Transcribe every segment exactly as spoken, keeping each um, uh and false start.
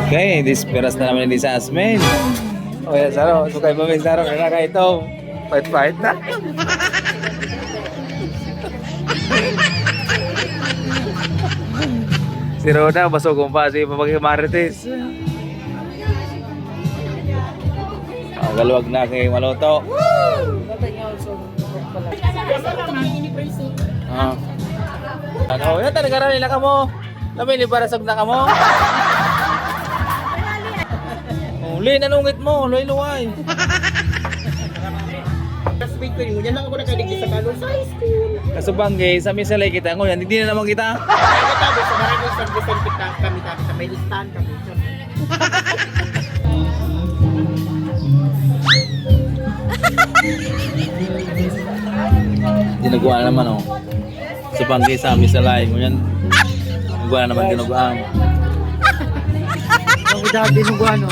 Okay, disperas na naman ni sa Asmin. O yan, Saro. Sukay mo, Min, Saro. Kaya na ito. Pait-pait na. Si Rona, basog kung pa. Sige pa, pag-marites. Oh, galuwag na kay maluto. Ah. Ano, yan talaga rin nila kamo. Kami ni para sag na kamo. Uli, nanungit mo, luway-luway. Classmate ko yun. Yan lang ako nakaligdi sa Carlos High School. Kasubangge, sa misalay kita, ngunyan, hindi na naman kita. Kaya tapos sa Barangay San Vicente ka- kami kami sa may listahan kami. Ginagawa na naman, oh. Sa banggi sa amin sa lahi mo yan. Ginagawa na naman, ginagawa. Ang dati nung ano.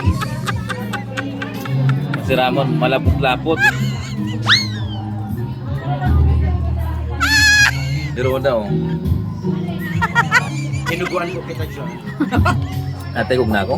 Si Ramon, malapot-lapot. Pero daw, Inuguan ko kita dyan. natigog na ako.